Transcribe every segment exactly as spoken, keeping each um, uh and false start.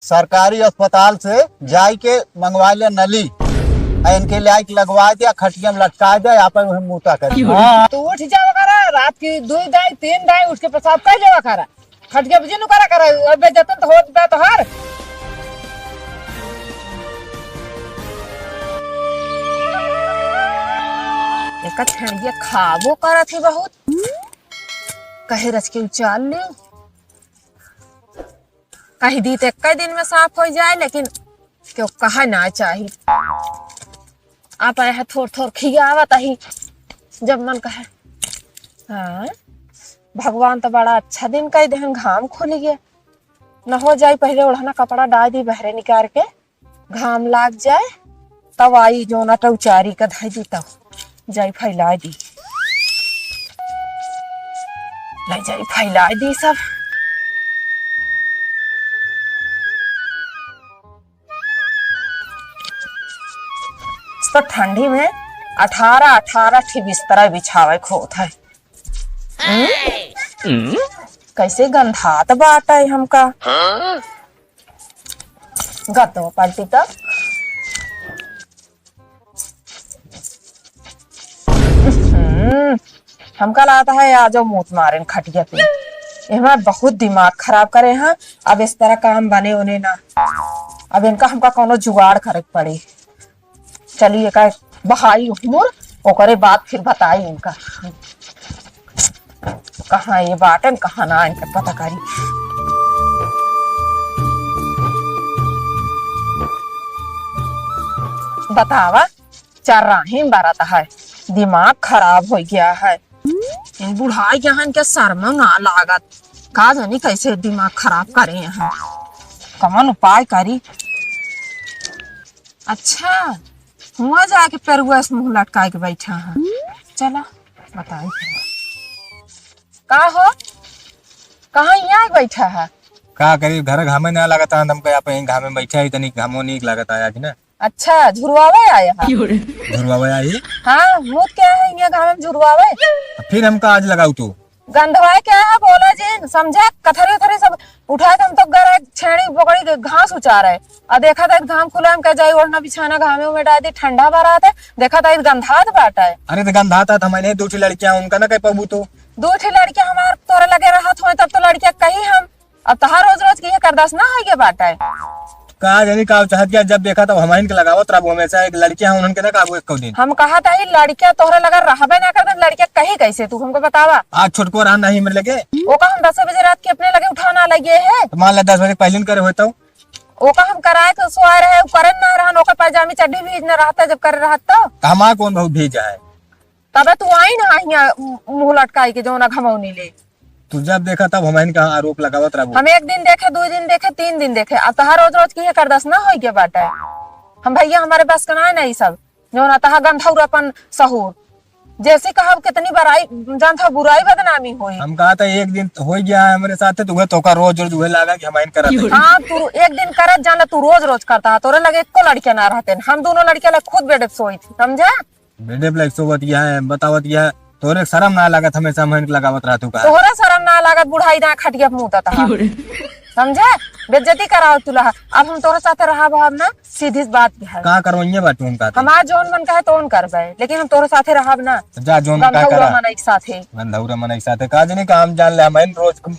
सरकारी अस्पताल से जाई के मंगवा ले नली, आ इनके ले आई के लगवा दे, खटिया में लटका दे, आप वही मूता कर। हाँ। तो उठ जावा करा, रात की दुई दाई, तीन दाई उठ के पेशाब कर लेवा करा। खटिया पे जिनु करा करा, अब बेइज्जतन तो होत बा तोहार। एकर ठंडिया खाबो करत ही बहुत। कहे रच के उचाल ली। कही दी तो एक दिन में साफ हो जाए, लेकिन क्यों कहा ना चाही। आप आए हैं थोर थोर खियावत ही, जब मन कहे। हाँ, भगवान तो बड़ा अच्छा दिन कह देहन, घाम खुल गया। न हो जाए, पहले ओढ़ना कपड़ा डाल दी बहरे निकाल के, घाम लाग जाए, तब आई जोन अटउ चारी का धई दी, तब जाई फैला दी। ले जाई फैला दी सब। इस तो ठंडी में अठारह अठारह ठी बिस्तरा बिछावे के होत है। हम्म? कैसे गंधात बाटे हमका। गतो पलटी तब। हम्म, हमका लागत है आजो मूत मारेन खटिया पे। एहमा बहुत दिमाग खराब करे हैं। अब इस तरह काम बने होने ना, अब इनका हमका कोनो जुगाड़ करे के पड़ी। चली एका बहाई हुमुर, ओकरे बाद फिर बताई इनका। कहाँ ये बाटन, कहाँ ना, इनका पता करी। बतावा, चर्राही बरत है, दिमाग खराब हो गया है। इन बुढ़ाई के यहाँ इनके शर्म ना लागत, का जानी कैसे दिमाग खराब करे हैं, कमन उपाय करी। अच्छा, हुआ जाके पेरुआ से मुँह लटकाए के बैठा है। चला, बताई। का हो? कहाँ यहाँ बैठा है? का करी, घर घामे ना लागत है, हम कहे आप यहीं घामे बैठा है, तनी घामो नीक लागत है आज ना। अच्छा, झुरवावे आया है? झुरवावे आई? हाँ, मूत के आया है यहाँ घामे में झुरवावे। फिर हमका आज लगाऊ तू? गंधवाए के आया है, बोला जिन, समझा? कथरी उथरी सब उठा के हम तो गरे छेड़ी बोकड़ी के घास उचारे। आ देखा था घाम खुला, हम कह जाई ओढ़ना बिछाना घामे में डाल दी, ठंडा बरात है, देखा था गंधात बाटा है। अरे तो गंधात है, तो हमारे दो ठे लड़कियां, उनका ना कह पाबू तो। दो ठे लड़कियां हमार तोरे लगे रहत होए, तब तो लड़कियां कही हम, अब तहार रोज रोज के ये करदास ना होइगे बाटे। का जानी का चाहत क्या, जब देखा तब हमाइन के लगावत रहबू हमेशा, एक लड़कियां हैं उन्हन के ना काबू एक दिन। हम कहा था, "ई लड़कियां तोहरे लगे रहबे ना करते, लड़कियां कही कैसे तू हमको बतावा?" आज छोटको रहा नहीं मेरे लगे। ओका हम दस बजे रात के अपने लगे उठाना लगे है। तो मान ले दस बजे पहले न करे होता हूँ। ओका हम कराए के सोए रहे, उ करे ना रहन, ओकर पैजामी चड्डी भीज न रहता जब करे रहत तो। तो हमार कौन बहुत भीज है? तबे तू आई ना हियां मुंह लटकाई के जौना घमौनी ले। तू जब देखा तब हमहिन का आरोप लगावत रहबू। हम एक दिन देखे, दो दिन देखे, तीन दिन देखे, अब तहार रोज रोज की ये करदस ना होई के बाटे। हम भैया हमारे बस का ना है ना ई सब, जौना तहा गंधौर अपन सहूर। जैसे कहब कितनी बड़ाई, जानत हो बुराई बदनामी होई। हम कहा था एक दिन होई गया है हमरे साथे, तो उहे तोका रोज रोज उहे लागा कि हमहिन करत है। हाँ, तू एक दिन करत जाना, तू रोज रोज करता है, तोरे लगे एको लड़किया ना रहते, हम दोनों लड़किया लग खुद बेडे पे सोई थी, समझा? बेडे पे लग सोवत गया है, बतावत गया है, तोरे शर्म ना लागत, हमेशा हमहिन के लगावत रहत हो का? तोहरा शर्म ना लागत, बुढ़ाई ना खटिया पे मूतत है। समझे? बेइज्जती कराओ तुला। अब हम तोरे साथे रहब, हम ना सीधी सी बात है। का करवइये बाटू हम कहते? हमार जौन मन कहे तौन करबे, लेकिन हम तोरे साथे रहब ना। जा जौन का गंधौरा करा। मनई के साथे। गंधौरा मनई के साथे। का जनी काम जान ले, हमहिन रोज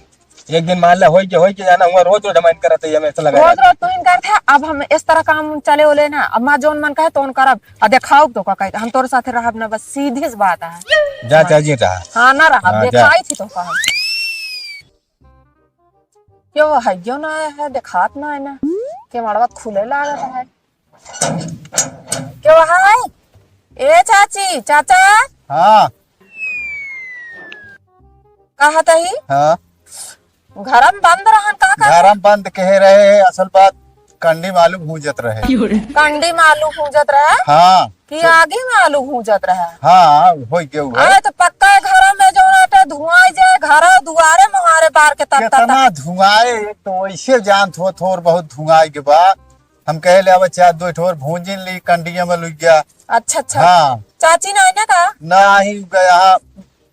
एक दिन मान ले होई के, होई के जाना हुआ, रोज रोज हमहिन करत है, हमेशा लगा रोज रहत। रोज तू ही करत है, अब हम इस तरह काम चले ओले ना, अब माँ जौन मन कहे तौन करब, आ देखाओ तो का कहे, हम तोरे साथे रहब ना, बस सीधी सी बात है। जा चाची रहा। हाँ ना रहब, हाँ, जा। देखाई थी तो का। क्यों है, क्यों ना आया है, देखात ना है ना, केवाड़वा खुले लागत है। क्यों है? ए चाची, चाचा? हाँ। कहत ही? हाँ। घरम बंद रहन, का कहत? घरम बंद कहे रहे, असल बात कंडी में आलू भूंजत रहे। कंडी में आलू भूंजत रहे? हाँ। कि आगी में आलू भूंजत रहे? हाँ, होई के हुआ। अरे तो पक्का है, घरम में जो आटे धुआं जाए, घर दुआरे मुहारे बार के तब तब कितना धुआए, एक तो वैसे जानत हो थोर बहुत धुआई के बा। हम कहे ले अब चार दो ठोर भूंजिन ली, कंडिया में लुक गया। अच्छा, अच्छा। हाँ। चाची ना है ना का? ना ही गया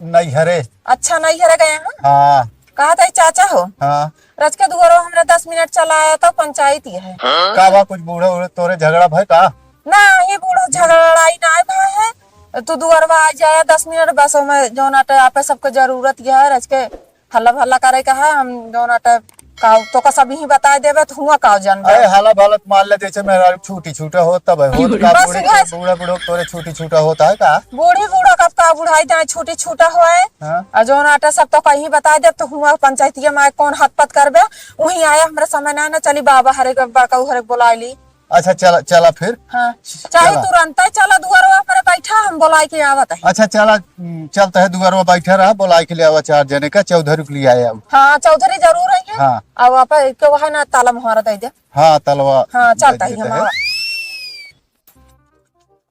नैहरे। अच्छा, नैहरे गए हैं? हाँ। कहा था चाचा हो? हाँ। रच के दुआरो हमरा दस मिनट चला आया तो पंचायत ही है। का बा, कुछ बूढ़ा उढ़ा तोरे झगड़ा भय का? ना, ये बूढ़ा झगड़ाई ना भय है। तू दुआरवा आ जाया दस मिनट बस, ओमे जौन आटे आपे सबके जरूरत ये है, रच के हल्ला भल्ला करे का है, हम जौन आटे का तो का सब ही बताए देबे, तो हुआ का जानबे। अरे हल्ला भल्ला तो मान ले, जैसे मेहरारू छूटी छूटा होत तब होत का, बस बूढ़े उहे। बूढ़ा बूढ़ो तोरे छूटी छूटा होत है का? बूढ़ी बूढ़ा कब का बुढ़ाई जाए, छूटी छूटा होए। हाँ। और जौन आटे सब तो कहीं बताए देब, तो हुआ पंचायतिया में कौन हाथ पत करबे, वहीं आया, हमरा समय ना, ना चली बाबा हरे के, बड़का हरे के बोला ली। अच्छा, चला, चला फिर। हाँ, चाहे चला। तुरंत ही चला दुआरवा पर बैठा, हम बोलाई के आवत है। अच्छा, चला, उम, चलता है दुआरवा बैठा रहा, बोलाई के ले आवा चार जने का, चौधरी के लिए आया। हाँ, चौधरी जरूर है। हाँ। अब आप के वहाँ ना ताला मोहरा दे दे। हाँ, तलवा हाँ, दे चलता ही देते हम हैं। आवा।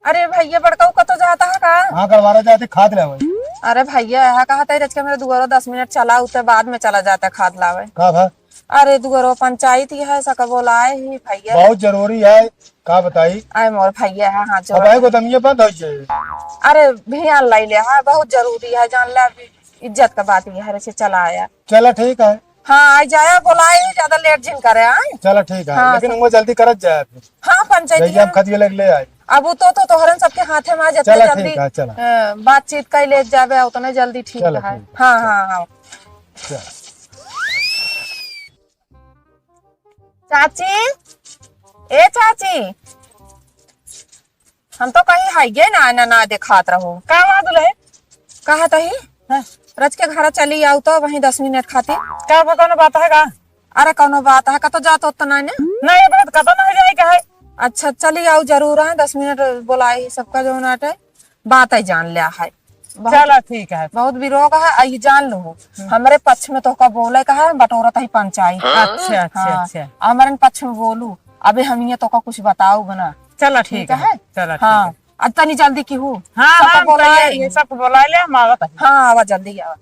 अरे भैया, बड़काऊ कतो जाता है का? हाँ, गड़वारा जाते खाद ले आवे। अरे भैया, यह कहा था रच के मेरे दुआरो दस मिनट चला, उते बाद में चला जाता खाद लावे। का भा? अरे दुआरो पंचायत ही है, सका बोलाए ही भैया। बहुत जरूरी है, का बताई? अरे मोर भैया है, हाँ, जो अब है गोदमिया बंद हो जाए। अरे भियान लाई ले, हाँ, बहुत जरूरी है, जान ले, अभी इज्जत का बात ये है, रच के चला आया। चला ठीक है। हाँ, आ जाया, बोलाए ही, ज्यादा लेट जिन करे, आए। चला ठीक है, हाँ, लेकिन सब वो जल्दी करत जाए फिर। हाँ, पंचायती भैया, हम हम खदिया लग ले आए। अब वो तो, तो तोहरन सबके हाथे में, जितने चला जल्दी, ठीक है, चला। अ, बातचीत कर ले जाबे, उतने जल्दी ठीक चला है। ठीक है, हाँ, चला। हाँ, हाँ। चला। चाची, ए चाची, हम तो कहीं हाइये ना, ना, ना देखात रहो। का बात ले? कहा तही? हाँ। रच के घर चली आऊ तो वहीं दस मिनट खातिर। का बा, कौनो बात है का? अरे कौनो बात है, कतो जात होत ना ने? नहीं, ये बात कतो नहीं जाए का है। अच्छा, चली आऊ जरूर है, दस मिनट बोलाई सबका जो नाटे, बात है जान लिया है। बहुत, चला ठीक है। बहुत बिरोग है, आई जान लो। हम्म। हमरे पक्ष में तोहका बोले का है, बटोरत ही पंचायत। अच्छा, अच्छा, हाँ, अच्छा। हमरे पक्ष में बोलू, अबे हम ये तोहका कुछ बताऊ बना। चला ठीक ठीक है। है। चला ठीक हाँ। है। अब तनी जल्दी की हूँ। हाँ, सबका हाँ, बोला तैयार है। ये सब बोला ले, हम आवत है। हाँ, आवा जल्दी आवा।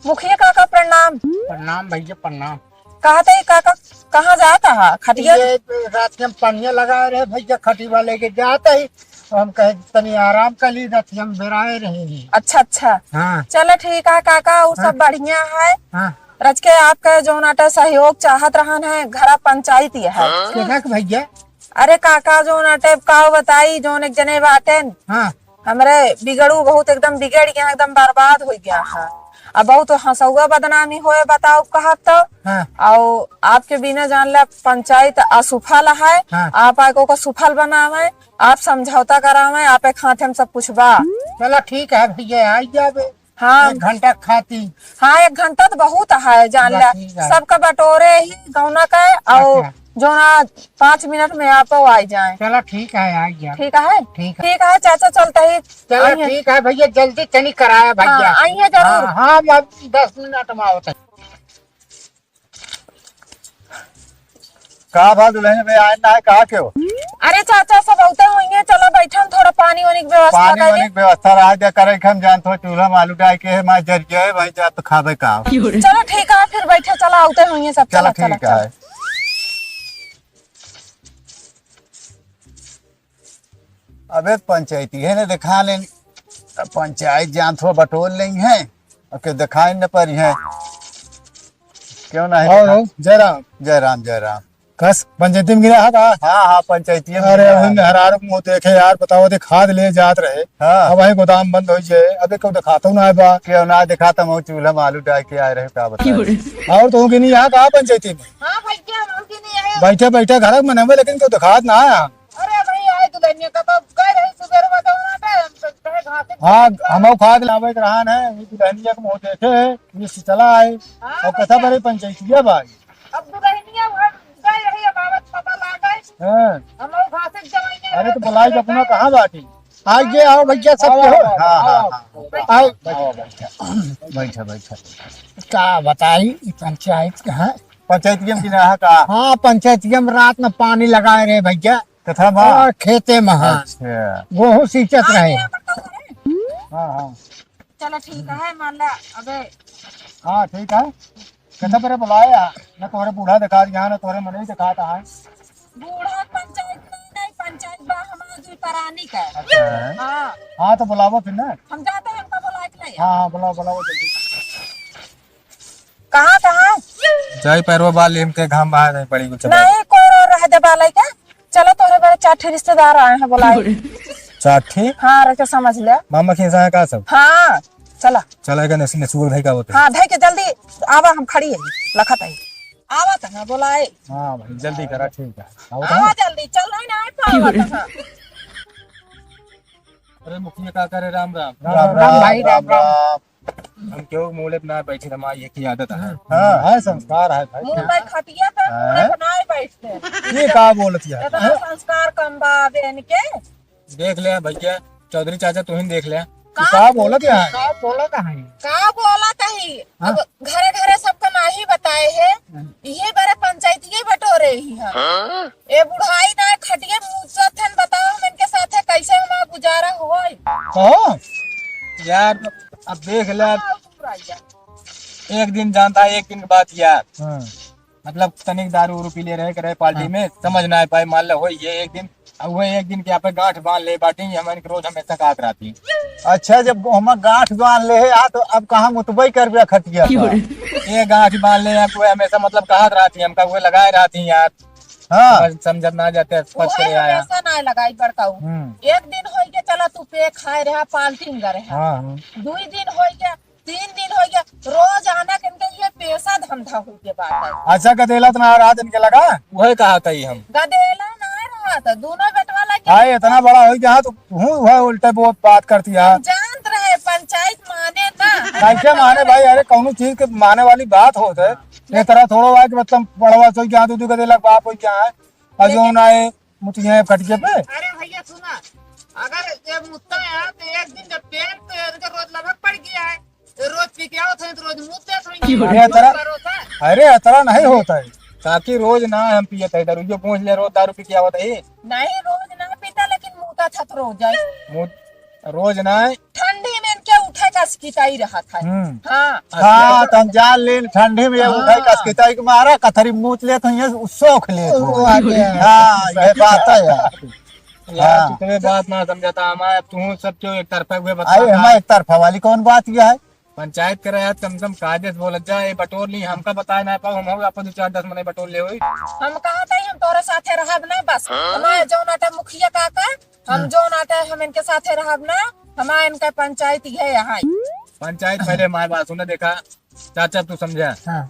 मुखिया काका प्रणाम। प्रणाम भैया, प्रणाम। कहत ही काका, कहाँ जात हा? खटिया? ये रात के हम पनिया लगाए रहे भैया, खटिया लेके जात ही, तो हम कहे तनी आराम कर ली, रात के हम बेराए रहे हैं। अच्छा, अच्छा। हाँ। चला ठीक है काका, वो सब हाँ। बढ़िया है। हाँ। रच के आपका जौन आटे सहयोग चाहत रहन है, घरा पंचायत ये है। केना के भैया? अरे काका, जौन आटे का बताई, जौन एक जने बाटेन, हाँ। हमरे बिगड़ू बहुत एकदम बिगड़ गया, एकदम बर्बाद हो गया है। अब बहुत हंसौआ बदनामी होए, बताओ कहत तो। हाँ। और आपके बिना जान ले पंचायत असुफल है, हाँ। आप आके ओकर सुफल बनावे, आप समझौता करावे, आप एक हाथे में सब कुछ बा। चला ठीक है भैया, आई जाबे। हाँ। एक घंटा खाती। हाँ, एक घंटा तो बहुत है, जान बस ला। ठीक है। सबका बटोरे ही गौना का, और अच्छा। जोना पाँच मिनट में आपो आ जाए। चला ठीक है, आ गया। ठीक है? ठीक है। ठीक है, चाचा, चलता ही चला आइए। ठीक है भैया, जल्दी तनी कराया भैया। हाँ, आइए जरूर। हाँ, हाँ, हम दस मिनट में आवत है। का बा दुल्हन में आए ना है, कहाँ के हो? अरे चाचा, सब औते होइहैं, चला बैठा, हम थोड़ा पानी वानी के व्यवस्था पानी कर वानी ली। के व्यवस्था रहा दे करे, हम जानत हो चूल्हा में आलू डाल के है, मैं जर गया है, वहीं जा तो खाबे का। चला ठीक है, फिर बैठा, चला औते होइहैं सब, चला चला, चला, ठीक चला। है। अबे पंचायती है ना, देखा लेन, पंचायत जान थो बटोर लेंगे हैं, अब के दिखाई न परी है, क्यों नहीं और देखा? हो, जय राम। जय राम, जय राम। कस पंचायती में गिरा है का? हाँ, हाँ, पंचायती में अरे, गिरा अभी है। मेहरारू मुँह देखे यार, बताओ, दे खाद ले जात रहे। हाँ। अब वही गोदाम बंद हो जाए, अबे क्यों दिखाता हूँ ना बा? क्यों ना दिखाता हूँ, चूल्हा में आलू डाल के आए रहे, का बताए? और तो कि नहीं यहाँ कहाँ पंचायती में? हाँ भैया, हम की नहीं आए। बैठे बैठे घर में मने में, लेकिन क्यों दिखात ना आया? अरे भाई, आए दुल्हनिया का तो कह रहे सुबह में तो ना आए, हम तो कहे घाटे हाँ, हम खाद लावे के रहन है, ये दुल्हनिया के मुँह देखे, ये से चला आए। हाँ, और कथा भैया। बड़े पंचायतिया भाई। अब दुल्हनिया घर गए रही, अब आवत पता लागे। हाँ। हम लोग घासे जवाइने अरे तो रहे, बुलाई के अपना कहाँ बाटी? आइए, आओ भैया, सब आओ, के हो। आओ, हाँ, आओ, हाँ, आओ। हाँ। आओ। आओ, बैठा, बैठा, बैठा। का बताई, ई पंचायत के है? पंचायतिया में गिरा है का? हाँ, पंचायतिया में रात में पानी लगाए रहे भैया। कथा बा? और खेते में, हाँ। अच्छा। गेहूं सींचत रहे। हाँ, हाँ। चलो ठीक है, मान ला, अबे। हाँ, ठीक है। कथा पर बुलाया, न तोहरे बूढ़ा दिखा दिया, न तोहरे मनई दिखाता है। बूढ़ा पंचायत नहीं, नहीं, पंचायत बा हमारा दुई परानी का। अच्छा है। हाँ। हाँ, तो बुलावो फिर ना। हम जाते हैं, हमका हाँ, हाँ, बुलाओ, बुलाओ जल्दी। कहाँ, कहाँ? जाई पैरवा बाल लेम के घाम बहा जाई पड़ी कुछ। नहीं, कोई रो रह दे बालाई का। चलो तोहरे बड़े चार ठे रिश्तेदार आए हैं, बुलाए। चार ठे? हाँ, रह के समझ ले। मामा के यहाँ का सब? हाँ, चला। चला, एका नेस-, नेसुआ धई का होते? हाँ, धई के जल्दी आवा, हम खड़ी है, लखत है। आवत है, बुलाए। हाँ भाई, जल्दी करा, ठीक है। आवत आवा है? जल्दी, चल रही ना, आए पावत है। अरे मुखिया काका रे, राम राम। राम राम भाई, राम राम। हम केहू मुँह लेप ना बैठे, हमार एक ही आदत है। हाँ, है, संस्कार है भाई। मुँह पे खटिया पे मुँह हाँ? लेप ना बैठते। ये का बोलत है? इतना संस्कार कम बा बे इनके। देख ले भैया, चौधरी चाचा, तू ही देख ले। का का बोलत है? का बोलत है? का बोलत है? हाँ। अब घरे घरे सबका नाही बताए है, हाँ। इहे बारे पंचायतिये बटोरे ही है। हाँ? ए बुढ़ाई ना खटिए मुँह से थन बताओ, हम इनके साथे कैसे हमार गुजारा होई? कहो यार, अब देख ले, हाँ, बुढ़ाई यार। एक दिन जानता है, एक दिन के बात यार। हाँ। मतलब तनिक दारू उरू पी ले रहे, करे पार्टी हाँ। में, समझ ना आ पाए, मान लो होई ये एक दिन, अब वो एक दिन के आप गांठ बांध ले बाटी, हम इनके रोज हमेशा कहत रहती। अच्छा, जब हम गांठ बांध ले है, आ, तो अब कहाँ मुतबई करबे खटिया पर? ये गांठ बांध ले, आप वो हमेशा मतलब कहत रहती, हमका वो लगाए रहती यार। हाँ। समझ, समझत ना जाते, स्पष्ट वो करे आया। हमेशा ना लगाई बड़काऊ। हम्म। एक दिन होई के चला तू पे खाए रहा, पार्टी में रहा। हाँ, हाँ। दुई दिन होई के तीन दिन हो गया, रोज आना के इनके ये पेशा धंधा हो गया बात है। अच्छा, गदेला तो ना रात इनके लगा, वही कहा था ही हम। गदेला ना रात, दोनों बेटवा लगे। भाई, इतना बड़ा हो गया तो हूँ वह उल्टे बहुत बात करती है। हम जानत रहे, पंचायत माने ना। कैसे माने भाई? अरे, कौनो चीज के माने वाली बात होत है, ये तरह थोड़ो है कि मतलब बड़वा सो गया, दू दू गदेला के बाप हो गया है, और जो लेकिन ना है, मुतिया है खटिया पे। अरे भैया सुना, अगर ये मुत्ता है तो एक दिन जब पेट तो इनके रोज लबक पड़ गया है, तो रोज पी के आवत है तो रोज मुत जात है। ये तरह, भरोसा? अरे अतरा नहीं होता है, ताकि रोज ना हम पियत है दारू, जो पूछ ले रोज दारू पी के आवत है। नहीं, रोज ना पीता लेकिन मुता था तो रोज है। मुत रोज ना है। ठंडी में इनके उठे का सिकिताई रहा था। हम्म। हाँ। हाँ, तन जान लेन ठंडी में ये उठे का हाँ। सिकिताई के मारा कथरी मूत लेत हो, ये सोख लेत हो। वो आ गया। हाँ, ये बात है यार। यार, हाँ। तू तुम्हें बात ना समझाता, हमारे तू सब क्यों एक तरफा हुए बता अरे, रहा। हमारे एक तरफा वाली कौन बात यह है? पंचायत करे है, कम से कम कायदे से बोलत जा, ये बटोर ली, हमका बताए ना पाओ, हम हो अपन दो चार दस मने बटोर ले होई। हम कहा था हम तोरे साथे रहब ना बस। हाँ? हमारे जौन आटे मुखिया काका, हम हाँ। जौन आटे हम इनके साथे रहब ना, हमारे इनका पंचायत ये है यहाँ। पंचायत पहले हमारे बात सुने, देखा चाचा तू समझा। हाँ।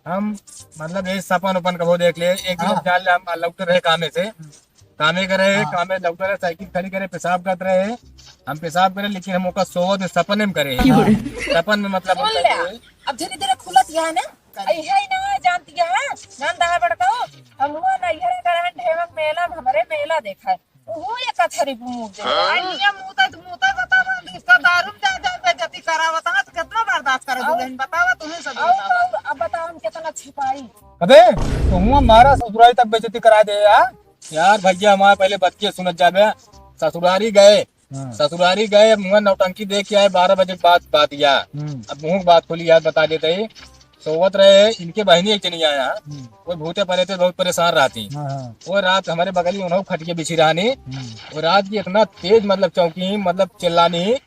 हम मतलब ये सपन उपन कबो देख ले, एक दिन हाँ। हम जान ले हम लौट रहे कामे से, कामे करे, हाँ। कामे लौट रहे, साइकिल खड़ी करे, पेशाब करत रहे, हम पेशाब करे, लेकिन हम ओकर सोवत में सपने में करे। क्यों रे? सपन में मतलब सुन ले, अब धीरे धीरे खुलत यह ना, आई है ना जानती है, जानता है बड़का, हम हुआ ना ये करंट हेवन मेला में हमारे मेला देखा है, वो ये कथरी मुँह दे। हाँ? अन्य मुँह तो, मुँह तो बतावा, इसका दारू में जा, जा बेइज्जती करावत है, तो कितना बर्दाश्त करे और दुल्हन, बतावा, तुम्हें सब और बतावा। तो अब बताओ हम कितना छिपाई। अबे, तो हुआ मारा ससुरारी तक बेइज्जती करा दे यार। यार भैया, हमारे पहले बतिया सुनत जाबे। ससुरारी गए, हाँ। ससुरारी गए, अब हुआ नौटंकी देख के आए, बारह बजे के बाद बात या। हम्म। अब मुँह की बात खोली यार, बता देते ही। सोवत रहे, इनके बहनी एक जनी आया, हम्म। वो भूते परेते बहुत परेशान रहती। हाँ, हाँ। वो रात हमारे बगली उन्हों खटिया बिछी रहनी। हम्म। वो रात की इतना तेज मतलब चौंकी, मतलब चिल्लानी,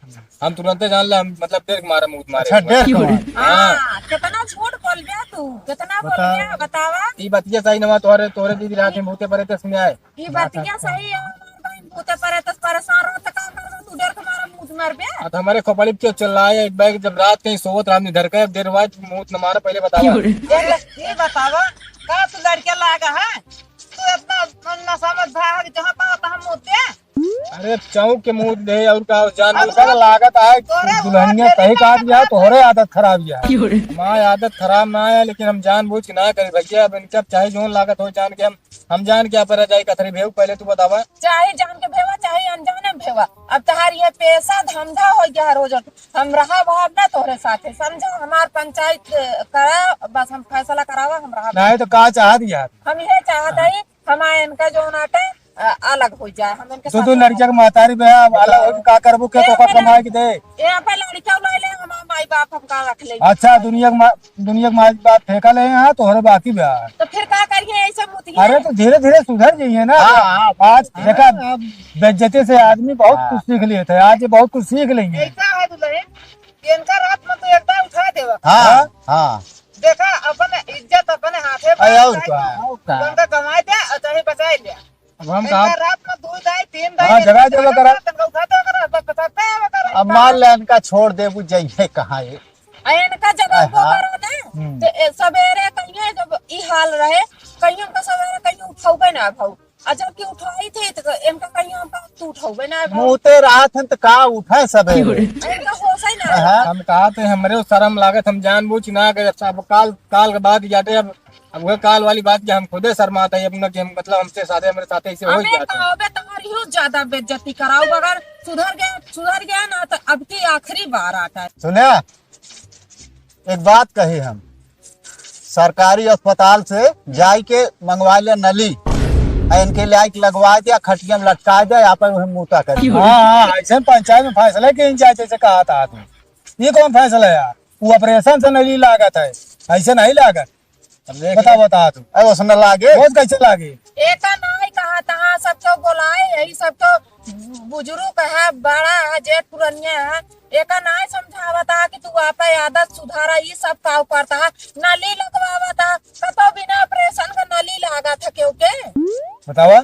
हम तुरंते जान ले, हम मतलब डर के मारा मुँह मारे अच्छा, हुए। डर के मारे। हाँ। हाँ, कितना झूठ बोल गया तू, कितना बोल बता। गया, बतावा। ई बतिया सही नवा, तोहरे, तोहरे दीदी रात में भूते परेते सुने आए। ई बतिया सही है, हमार बहन भूते परेते परेशान रहो, तो का करबो, तू डर के मारा मुँह मार बे। अब हमारे खोपड़ी पे क्यों चिल्लाए, एक बार जब रात कहीं सोवत रहा, आदमी घर का, अब देर हुआ, मुँह न मारा, पहले बतावा। ये, ये बतावा, का तू लड़के लागा है? तू इतना नशा में था, जहाँ पाओ तहाँ मुँह दे। अरे चौंक के मुँह दे और का जान अब बूझ सब के लागत है तोरे दुल्हनिया ऊपर कहीं का तेरे दिया, तोहरे आदत खराब है। क्यों रे? हमारी आदत खराब ना है, लेकिन हम जानबूझ के ना करे भैया। अब इनका चाहे जोन लागत हो, जान के हम, हम जान के आप रह जाए कथरी भेव। पहले तू बतावा। चाहे जान के भेवा, चाहे अनजाने में भेवा, अब तहार ये पेशा धंधा हो गया है रोज। हम रहा भाव ना तोहरे साथे, समझा? हमार पंचायत करा, बस हम फैसला करावा, हम रहा। नहीं तो का चाहत यार? हम ये चाहत है हमारे इनका जो नाटे, अ, अलग हो जाए, हम इनके तो साथ तू लड़किया के महतारी बे, अब अलग हो के का करबू, के ए, तोका अपने कमाए के दे? ए, अपन लड़किया ले ले, हमार माई बाप हम का रख ले? अच्छा, दुनिया के मा-, दुनिया के माई बाप फेंका ले यहाँ, तोहरे बाकी बे। तो फिर का करिए ऐसे मुतिया? अरे, तो धीरे धीरे सुधर जाइए ना। हाँ, हाँ, आज हाँ, देखा, अब बेइज्जती से आदमी बहुत हाँ। कुछ सीख लिए थे, आज ये बहुत कुछ सीख लेंगे। ऐसा है दुल्हन, इनका रात में तो एकदम उठा देवा। हाँ, हाँ। देखा, अपन इज्जत अपने हाथे अरे, और का? और का? उनका कमाए दे और चाहे बचाए ले। अब हम इनका कहा रात में दो दाई, तीन दाई, हाँ, जगह देवा करा। इनका उठा देवा करा, बस बताते हैं वो करा। अब मान ले, इनका छोड़ दे, बुझ जाइए कहाँ है। आ इनका जब हाँ, वो हाँ। करो ना, हम्म। तो ए, सबेरे कहिए जब ई हाल रहे, कहिए उनका सबेरे कहिए उठौबे ना भाऊ। आ जबकि उठाई थे, तो इनका कहियो हम तू उठौबे ना भाई। मुँहते रात हैं, तो का उठे सबेरे? इनका होश ही ना हाँ। है। हम कहा थे, हमरे शर्म लागत, हम जानबूझ ना गए। अब काल, काल के बात जाते, अब, अब वह काल वाली बात कि हम खुदे शर्माते हैं अपना, कि हम, मतलब, हमसे साथे, हमरे साथे ऐसे हो अबे जाते हैं। का, अबे तुम्हारी हो ज्यादा बेइज्जती कराओ, अगर सुधर गया, सुधर गया ना, तो अब की आखिरी बार आता है। सुने, एक बात कही हम, सरकारी अस्पताल से जाई के मंगवा ले नली, आ इनके ले आई के लगवा दे, खटिया में लटका दे, यहाँ पर वही मूता कर। हाँ, हाँ, ऐसे पंचायत में फैसला के जाए, जैसे कहा था आदमी। ये कौन फैसला है यार? वो ऑपरेशन से नली लागत है, ऐसे नहीं लागत। अब देख बता, ले। बता तू। अरे, उसने लागे। रोज कैसे लागे? एका नाई कहा तहा सब तो बोलाए, यही सब तो बुजुर्ग है, बड़ा है, जेठ पुरनिया है। एका नाई समझावता कि तू आपे आदत सुधारा, ई सब काव करता है, नली लगवावता, कतो बिना ऑपरेशन का नली लागा था केहू के? बतावा।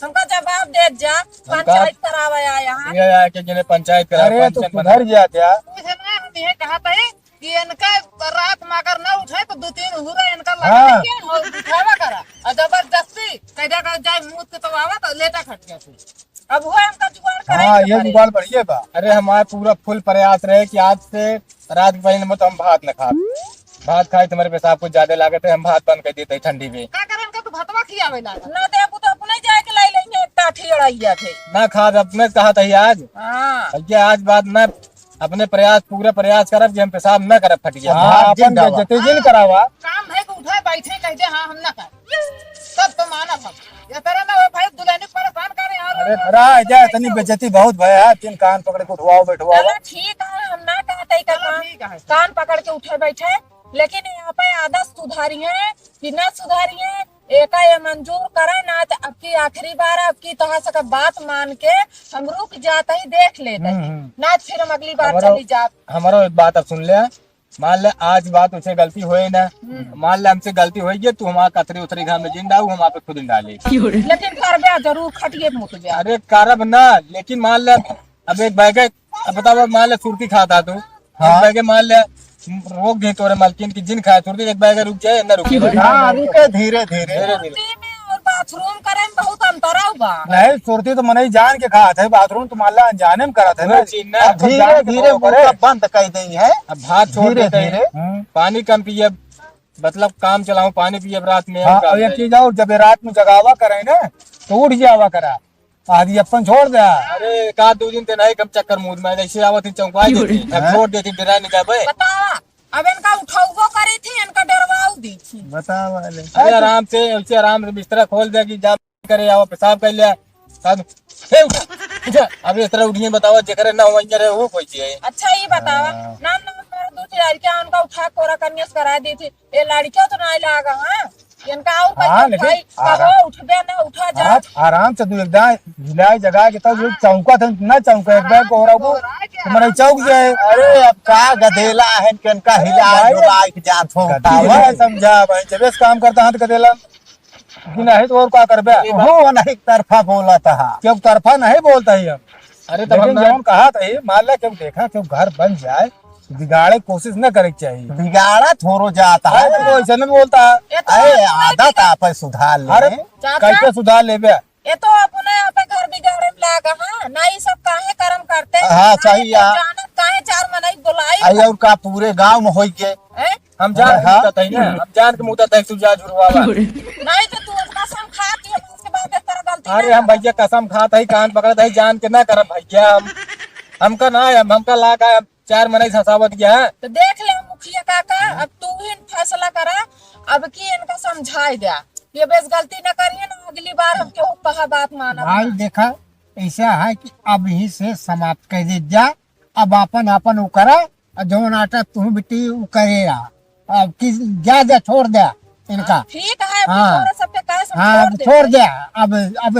हमका जवाब दे जा, हमका पंचायत करावे आया है। ये आया कि जिन्हें पंचायत करावे, अरे, तो पंचायत बना। सुधर गया क्या? कुछ ना, हम ये कहा था कि इनका रात में अगर ना उठे तो दो तीन हुरा इनका लगा हाँ। देंगे और उठावा करा। और जबरदस्ती कैदा कर जाए, मूत के तो आवा तो लेटा खट गया तू। अब हुआ इनका जुगाड़ करे हाँ, के ये पड़े। जुगाड़ बढ़िया बा। अरे, हमारा पूरा फुल प्रयास रहे कि आज से रात के पहले में तो हम भात न खाब। भात खाए तो हमारे पेशाब कुछ ज्यादा लागत है, हम भात बंद कर देते हैं ठंडी में। का करे इनका तू भतवा खियावे लागा? ना दे, वो तो अपने जाके लाई लेंगे, एक टाठी अड़ाइया थे। ना खाब, अपने कहा था ही आज। हाँ। भैया, आज बात ना अपने प्रयास, पूरा प्रयास करब कि हम पेशाब न करब फटिया। हाँ, भाग जिन अपन जावा। बेइज्जती जिन करावा। काम है कि उठे बैठे कह दे, "हाँ, हम ना कर।" तब तो मानब हम। ये तरह ना हो भाई, दुल्हनी परेशान करे यार। अरे, अरे, जा, इतनी बेइज्जती बहुत भय है, तीन कान पकड़ के उठवाओ, बैठवाओ। चलो ठीक है, हम ना कहते ही चलो कान, ठीक है। कान पकड़ के उठे बैठे, लेकिन यहाँ पे आदत सुधारी है कि ना सुधारी है, एका ये मंजूर करे ना, तो अब की आखिरी बार, अब की तोहार सबका बात मान के हम रुक जात ही, देख लेत ही। हम्म, हम्म। ना फिर हम अगली बार हमारो, चली जात। हमारो एक बात अब सुन ले, मान ले आज बात उसे गलती होए ना, हम्म। मान ले हमसे गलती होई गई, तू हमारा कथरी उथरी घर में जिन डाऊ, हम आप खुद डाले। लेकिन करबे जरूर, खटिए मुत गया। अरे करब ना, लेकिन मान ले अब एक बैग, अब बताओ, मान ले सुरती खाता तू, हाँ। एक बैग मान ले रोक दे तोरे मालकिन की जिन खाए सुरती, एक बैग रुक जाए ना रुके। हाँ, रुके धीरे धीरे। धीरे धीरे। सुरती में और बाथरूम करे में बहुत अंतरा बा। नहीं, सुरती तो मनई जान के खात है, बाथरूम तो मान ले अनजाने में करत है ना। वो चीज ना। अब धीरे धीरे मुंह बंद कर देंगे। अब भात छोड़ धीरे देते हैं। धीरे। हम्म। पानी कम पिए, मतलब काम चलाओ, पानी पिए रात में। हाँ, और एक चीज और, जब ये रात में जगावा करे ना, तो उठ जावा करा। आदि अपन छोड़ दे। अरे, एक आध दो दिन ते नहीं, कम चक्कर मूद में, जैसे आवत ही चौंका देती, अब हाँ? छोड़ देती, डरा नहीं जाबे। बतावा, अब इनका उठौबो करी थी, इनका डरवाऊ दी थी। बतावा ले। अरे, आराम से, ऐसे आराम से बिस्तरा खोल दे कि जा करे, आओ, पेशाब कर ले। अब, हे उठा, उठा। अब इस तरह उठिए, बतावा, जेकरे ना हो, रहे, वो कोई चीज है। अच्छा, ये बतावा, हाँ। नाम, नाम, मेरा दो चार क्या उनका उठा कोरा कन्या से करा दी थी। ये लड़कियों तो नहीं लागा, हाँ? इनका और हाँ, कोई लेकिन भाई, आराम कहो, उठबे ना, उठा जा। हाँ, आराम से तू एकदम हिलाए जगा के तब हाँ। चौंका थे, ना चौंका, एक बार आराम से कोहरा को, कोहरा के तो मने आराम चौंक से जाए। अरे, अब का गदेला है, इनका अरे हिला भाई, डुला के जात हो, गदेला बतावा। है, समझा भाई, जब इस काम करता है तो गदेला, कि नहीं तो और का करबे? अरे हो, नहीं तरफा बोला था। क्यों तरफा नहीं बोलता ही हम। अरे, तब लेकिन हम ना जौन कहा था, ये मान ला, क्यों देखा, क्यों घर बन जाए, बिगाड़े कोशिश न करे के चाहिए। बिगाड़ा थोड़ो जाता है। अरे, तो ऐसे नहीं बोलता। ये तो अरे, अपने आदत आप सुधार ले। अरे, चाचा, कैसे सुधार लेबे? ये तो अपने आप घर बिगाड़े में लागा, हाँ? ना ये सब काहे कर्म करते? हाँ, ना सही ये है। जानत काहे चार मनई बुलाई? अरे, और का पूरे गांव में होई के? हैं? हम जान के हाँ। मुद्दा तही ना, हम जान के मुद्दा तही, तू जा झुरवावा। नहीं तो तू अपना सम खा के उसके बाद इस तरह गलती अरे, ना हम कर। भैया कसम खात ही, कान पकड़त ही, जान के ना करब भैया हम। हमका ना, हम, हमका लागा, हम चार मनई हंसावत गया है। तो देख ले मुखिया काका, अब तू ही फैसला करा, अब की इनका समझाई द्या। ये बेस गलती न करिए ना, अगली बार हम केहू कहा बात मानब भाई ना। देखा, ऐसा है कि अब ही से समाप्त कर दे जा, अब आपन, आपन उ करा, और जौन आटा तू बिटी उ करे आ। अब की जा, जा, छोड़ दे इनका। ठीक है, अब हाँ। छोड़ सबके कहे सब हाँ, छोड़ अब दे। छोड़ दे। अब, अब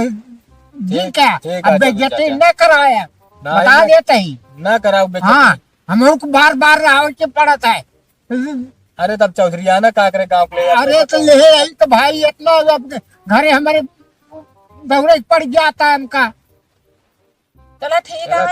ठीक, ठीक है, अब बेइज्जती न कराया। ना, बता देते ही। ना कराओ बेइज्जती। हाँ। हम लोग को बार बार आवे के पड़त है। अरे तब चौधरी आना का करे गाँव के ले अरे तो ले आई तो भाई इतना अब घरे हमारे दौड़े के पड़ जाता है हमका। चला ठीक है,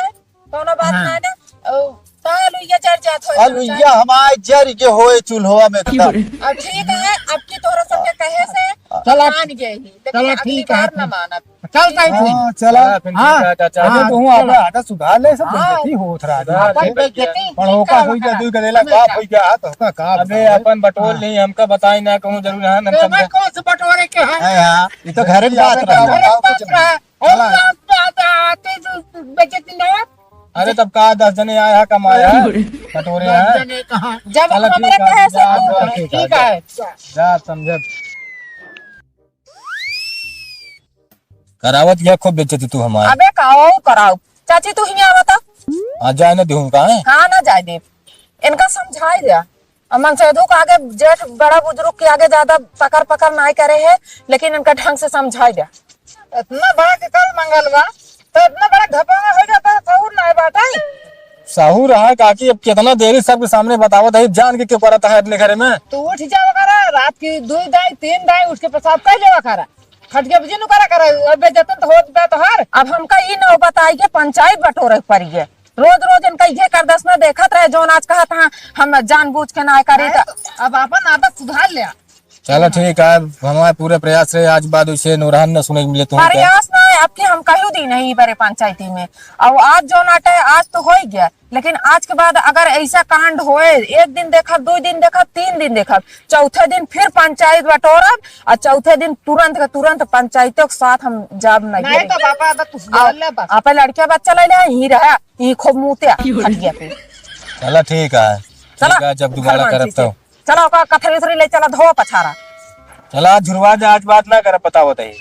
कौनो बात हाँ। ना ना। ओ, ता लुइया जर जात होए। आ लुइया हमारे जर के होए चूल्हा में एकदम। अब ठीक है, अब की तोहरा सबके कहे से चला, मान गए ही। लेकिन चला अगली ठीक है, बार ना फिर। मानब। चल ताई फिर। हाँ, चला। चला फिर हाँ, ठीक है, चाचा। अरे हाँ, तू चला। आपे आटा सुधार ले, सब हाँ। बेइज्जती होत रहा है। सुधार अपन ले। बेइज्जती पढ़ो का होई गया, दुई गदेला बाप होई गया, तो का का अबे बताओ? अपन बटोर हाँ। ले, हमका बताई ना, कहूँ जरूर है, हम तो सब मैं कौन से बटोरे के है? है हाँ, ये तो घर में बात रहा। घर में बात रहा। और चला। बात, बात, आते जो बेइज्जती ना हो। अरे तब का दस जने आया है, कमाया है, अरे। बटोरे दस हैं। जने कहाँ? जब चला ठीक हमारे है, कहे से जा, तू जा, ठीक ठीक है। है। जा समझे। करावत गया खूब बेइज्जती तू हमार। अबे का ओ कराओ। चाची तू हियाँ आवता। हाँ, जाए ना देहूँ का है? हाँ, ना जाए दे। इनका समझाई द्या। अमन सेधु के आगे जेठ बड़ा बुजुर्ग के आगे ज्यादा पकड़ पकड़ नाई करे है, लेकिन इनका ढंग से समझाई द्या। इतना बड़ा के कल मंगल बा, तो इतना बड़ा घपला हो जाता है, सहूर नाई बाटे। सहूर रहा काकी, अब कितना देरी सबके सामने बतावत है, जान के क्यों करत है अपने घरे में? तू उठ जावा करा, रात की दुई दाई, तीन दाई उठ के पेशाब कर लेवा करा। खटिया पे जिन करा करा, अब बेइज्जती तो होत बा तोहार। अब हमका ई नौबत आई के पंचायत बटोरे के पड़ी है। रोज रोज इनका ये कर दस ना देखत रहे, जौन आज कहत हाँ, हम जानबूझ के ना करी नहीं, तो तो अब अपन आदत सुधार ले। चलो ठीक है, हमारे पूरे प्रयास रहे, आज बाद उसे नौरहन न सुने के मिले तुम। प्रयास ना है, अब की हम कहियो दी नहीं बरे पंचायती में। और आज जौन आटे, आज तो हो ही गया, लेकिन आज के बाद अगर ऐसा कांड होए, एक दिन देखब, दो दिन देखब, तीन दिन देखब, चौथे दिन फिर पंचायत बटोरब और चौथे दिन तुरंत के तुरंत पंचायतों के साथ हम जाब नहीं नहीं। तो पापा, अब तू सुधार ले बस। आप लड़के बच्चा ले ले, ही रहे, ही खूब मुते खटिया पे। चला ठीक है, चला, ठीक है, जब दोबारा हनुमान करब जी से। तो। चला, ओका कथरी उथरी ले चला, धो पछारा। चला, झुरवा दे, आज बात ना करब, बताओ तही।